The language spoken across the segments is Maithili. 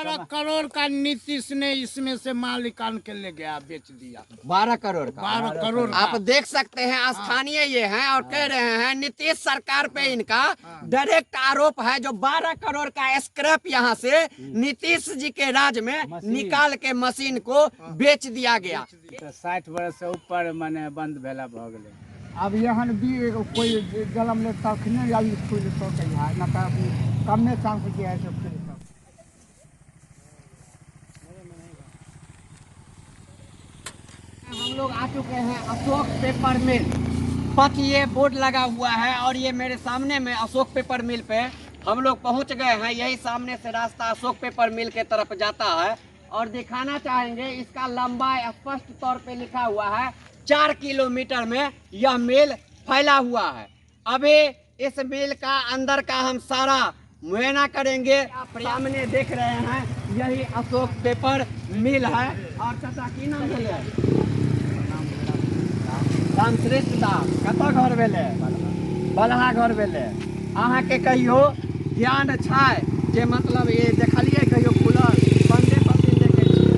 12 करोड़ का नीतीश ने इसमें से माल निकाल के ले गया, बेच दिया। 12 करोड़ का। 12 करोड़ का। आप देख सकते हैं स्थानीय ये हैं और कह रहे हैं नीतीश सरकार पे इनका डायरेक्ट आरोप है जो 12 करोड़ का स्क्रैप यहाँ से नीतीश जी के राज में मशीन। निकाल के मशीन को बेच दिया गया। तऽ 60 बरस से ऊपर मने बंद भेला भऽ गेलै। आब एहन भी कोइ जन्म ले तखने आब ई खुलि सकै है, नहि तऽ अभी कमे चांस जे है से खुलि सकै। हम लोग आ चुके हैं अशोक पेपर मिल पथ, ये बोर्ड लगा हुआ है और ये मेरे सामने में अशोक पेपर मिल पे हम लोग पहुंच गए हैं। यही सामने से रास्ता अशोक पेपर मिल के तरफ जाता है और दिखाना चाहेंगे इसका लंबाई स्पष्ट तौर पे लिखा हुआ है 4 किलोमीटर में यह मिल फैला हुआ है। अभी इस मिल का अंदर का हम सारा मुआयना करेंगे। आप सामने देख रहे हैं यही अशोक पेपर मिल है। और चाचा की नाम भेलै? रामश्रेष्ठ दास। कतऽ घर भेलै? बलहा घर भेलै। अहाँके कहियो ज्ञान छै जे मतलब ये देखलियै कहियो खुलल बन्दे पसिन देखै छियै?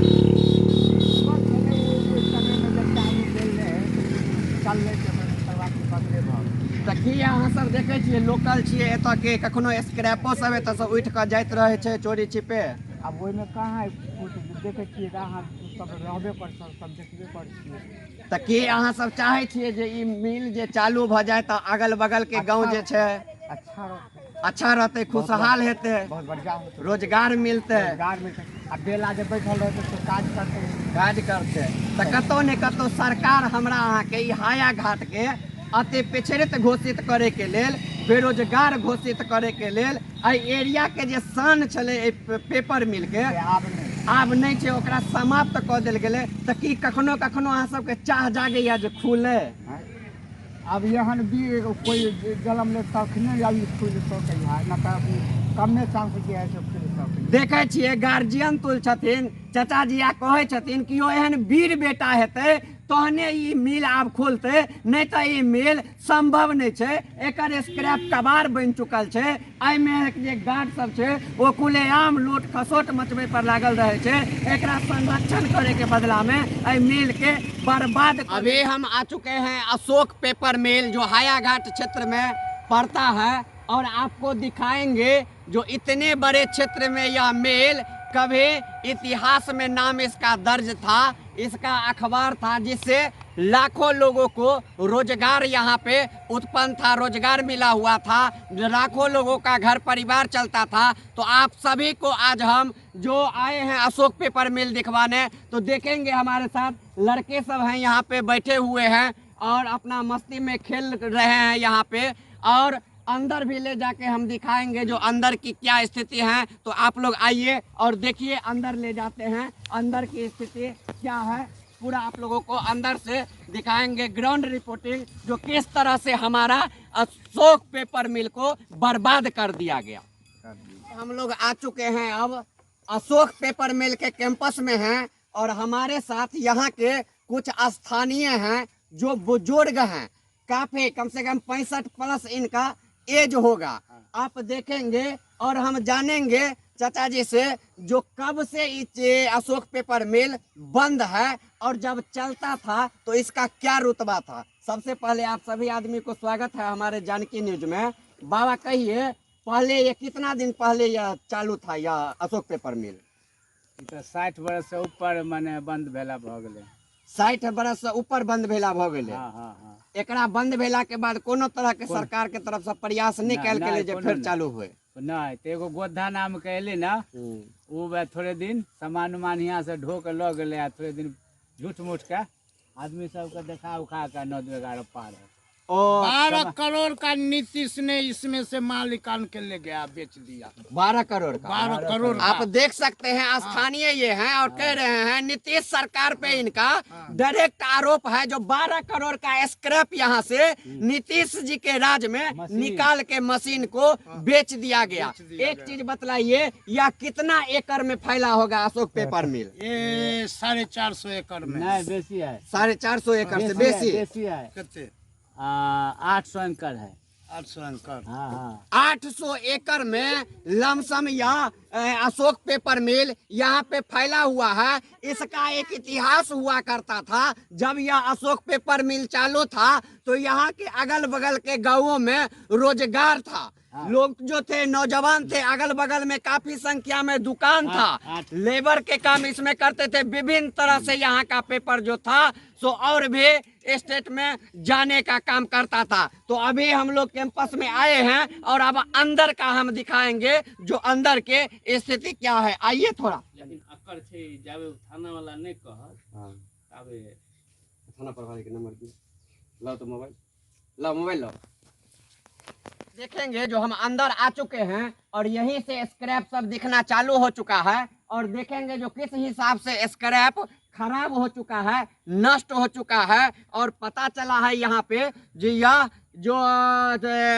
चललै तकर बाद बन्दे भऽ गेल। तऽ की अहाँ सब देखै छियै लोकल छियै एतऽ के, कखनो स्क्रैपो सब एतऽ से उठि कऽ जाइत रहै छै चोरी छिपे? आब ओहिमे कहाँ देखै छियै तऽ अहाँ सब रहबे कर सब देखबे करै छियै। तऽ की अहाँ सब चाहै छियै जे ई मिल जे चालू भऽ जाय तऽ अगल बगल के गाँव जे छै अच्छा रहतै, अच्छा रहतै, खुशहाल हेतै, बहुत बढ़िआँ होतै, रोजगार मिलतै, रोजगार मिलतै। आ बेला जे बैठल रहतै से काज करतै, काज करतै। तऽ कतौ ने कतौ सरकार हमरा अहाँके ई हाया घाट के अति पिछड़ित घोषित करे के लेल, बेरोजगार घोषित करे के लेल, एहि एरिया के जे शान छलै एहि पेपर मिल के से आब नहि, आब नहि छै, ओकरा समाप्त कऽ देल गेलै। तऽ की कखनो कखनो अहाँ सबके चाह जागैया जे खुले? आब एहन भी कोइ जन्म ले तखने आब ई खुलि सकै है, नहि तऽ अभी कमे चांस जे है से खुलि सकै। देखै छियै गार्जियन तुल छथिन चाचा जी आ कहै छथिन कि यो एहन वीर बेटा हेतै तहने ई मिल आब खोलतै, नहि तऽ ई मिल संभव नहि छै। एकर स्क्रैप कबाड़ बनि चुकल छै। एहिमे जे गार्ड सब छै ओ खुलेआम लूट खसोट मचबै पर लागल रहै छै। एकरा संरक्षण करे के बदला में एहि मिल के बर्बाद। अभी हम आ चुके हैं अशोक पेपर मिल जो हायाघाट क्षेत्र में पड़ता है और आपको दिखाएंगे जो इतने बड़े क्षेत्र में यह मिल कभी इतिहास में नाम इसका दर्ज था, इसका अखबार था, जिससे लाखों लोगों को रोजगार यहाँ पे उत्पन्न था, रोजगार मिला हुआ था, लाखों लोगों का घर परिवार चलता था। तो आप सभी को आज हम जो आए हैं अशोक पेपर मिल दिखवाने, तो देखेंगे हमारे साथ लड़के सब हैं यहाँ पे बैठे हुए हैं और अपना मस्ती में खेल रहे हैं यहाँ पे। और अंदर भी ले जाके हम दिखाएंगे जो अंदर की क्या स्थिति है। तो आप लोग आइए और देखिए, अंदर ले जाते हैं, अंदर की स्थिति क्या है पूरा आप लोगों को अंदर से दिखाएंगे। ग्राउंड रिपोर्टिंग जो किस तरह से हमारा अशोक पेपर मिल को बर्बाद कर दिया गया। हम लोग आ चुके हैं अब अशोक पेपर मिल के कैंपस में हैं और हमारे साथ यहाँ के कुछ स्थानीय हैं जो बुजुर्ग हैं, काफी कम से कम 65 प्लस इनका एज होगा। आप देखेंगे और हम जानेंगे चाचा जी से जो कब से ये अशोक पेपर मिल बंद है और जब चलता था तो इसका क्या रुतबा था। सबसे पहले आप सभी आदमी को स्वागत है हमारे जानकी न्यूज में। बाबा कहिए, पहले ये कितना दिन पहले यह चालू था यह अशोक पेपर मिल? ई तऽ 60 बरस से ऊपर मने बंद भेला भऽ गेलै। 60 बरस से ऊपर बंद भेला भऽ गेलै। हाँ, हाँ, हाँ। एकरा बंद भेला के बाद कोनो तरह के सरकार के तरफ से प्रयास नहीं नहि, कयल गेलै नहि, जे कोनो फेर नहि। चालू होय? नहि, तऽ एगो गोधा नाम के एलै ने, ओ वएह थोड़े दिन सामान उमान यहाँ से ढो के लऽ गेलै आ थोड़े दिन झूठ मूठ के आदमी सबके देखा उखा के 9 2 11 पार है। ओ 12 करोड़ का नीतीश ने इसमें से माल निकाल के ले गया, बेच दिया। 12 करोड़ का। 12 करोड़ का। आप देख सकते हैं स्थानीय ये हैं और कह रहे हैं नीतीश सरकार पे इनका डायरेक्ट आरोप है जो 12 करोड़ का स्क्रैप यहाँ से नीतीश जी के राज में मशीन। निकाल के मशीन को बेच दिया गया। बेच दिया एक गया। चीज बतलाइए, यह कितना एकड़ में फैला होगा अशोक पेपर मिल? ये 450 एकड़ में। नहीं, बेसी है। 450 एकड़ से बेसी है, बेसी। बेसी है। कितने? 800 एकड़ है। 800 एकड़। हाँ हाँ। 800 एकड़ में लमसम यह अशोक पेपर मिल यहाँ पे फैला हुआ है। इसका एक इतिहास हुआ करता था। जब यह अशोक पेपर मिल चालू था तो यहाँ के अगल बगल के गांवों में रोजगार था। लोग जो थे नौजवान थे, अगल बगल में काफी संख्या में दुकान था, लेबर के काम इसमें करते थे। विभिन्न तरह से यहाँ का पेपर जो था सो और भी स्टेट में जाने का काम करता था। तो अभी हम लोग कैंपस में आए हैं और अब अंदर का हम दिखाएंगे जो अंदर के स्थिति क्या है। आइए थोड़ा। लेकिन अकर छै जाबे थाना वाला नहि कहत ताबे। थाना प्रभारी के नंबर दी, लाओ तो मोबाइल लाओ, मोबाइल लाओ। देखेंगे जो हम अंदर आ चुके हैं और यहीं से स्क्रैप सब दिखना चालू हो चुका है और देखेंगे जो किस हिसाब से स्क्रैप खराब हो चुका है, नष्ट हो चुका है। और पता चला है यहाँ पे जो यह जो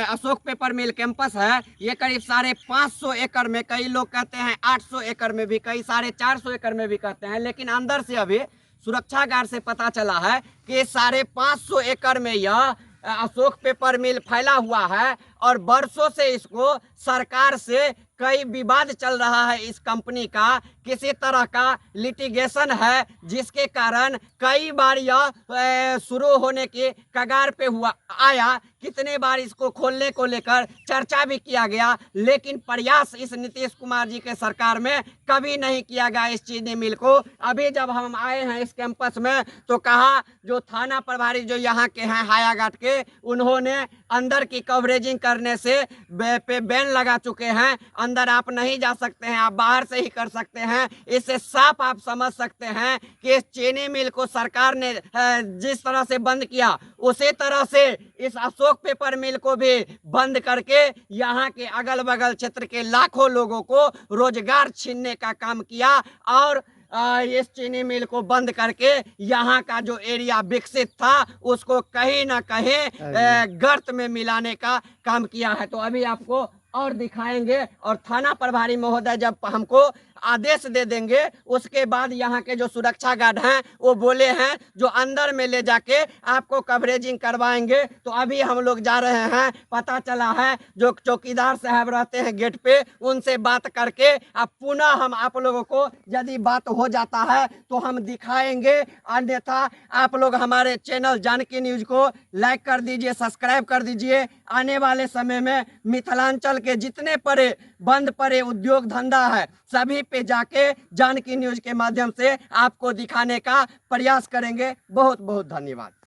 अशोक पेपर मिल कैंपस है ये करीब 550 एकड़ में, कई लोग कहते हैं 800 एकड़ में भी, कई 450 एकड़ में भी कहते हैं, लेकिन अंदर से अभी सुरक्षा गार्ड से पता चला है कि 550 एकड़ में यह अशोक पेपर मिल फैला हुआ है। और बरसों से इसको सरकार से कई विवाद चल रहा है, इस कंपनी का किसी तरह का लिटिगेशन है, जिसके कारण कई बार यह शुरू होने के कगार पे हुआ आया। कितने बार इसको खोलने को लेकर चर्चा भी किया गया, लेकिन प्रयास इस नीतीश कुमार जी के सरकार में कभी नहीं किया गया इस चीनी मिल को। अभी जब हम आए हैं इस कैंपस में तो कहा जो थाना प्रभारी जो यहाँ के हैं हायाघाट के, उन्होंने अंदर की कवरेजिंग करने से पे बैन लगा चुके हैं, अंदर आप नहीं जा सकते हैं, आप बाहर से ही कर सकते हैं। इससे साफ आप समझ सकते हैं कि इस चीनी मिल को सरकार ने जिस तरह से बंद किया उसी तरह से इस अशोक पेपर मिल को भी बंद करके यहाँ के अगल बगल क्षेत्र के लाखों लोगों को रोजगार छीनने का काम किया। और इस चीनी मिल को बंद करके यहाँ का जो एरिया विकसित था उसको कहीं ना कहीं गर्त में मिलाने का काम किया है। तो अभी आपको और दिखाएंगे और थाना प्रभारी महोदय जब हमको आदेश दे देंगे उसके बाद यहाँ के जो सुरक्षा गार्ड हैं वो बोले हैं जो अंदर में ले जाके आपको कवरेजिंग करवाएंगे। तो अभी हम लोग जा रहे हैं, पता चला है जो चौकीदार साहब रहते हैं गेट पे, उनसे बात करके अब पुनः हम आप लोगों को यदि बात हो जाता है तो हम दिखाएंगे, अन्यथा आप लोग हमारे चैनल जानकी न्यूज़ को लाइक कर दीजिए, सब्सक्राइब कर दीजिए। आने वाले समय में मिथिलांचल के जितने पड़े बंद पड़े उद्योग धंधा है सभी पे जाके जानकी न्यूज के माध्यम से आपको दिखाने का प्रयास करेंगे। बहुत बहुत धन्यवाद।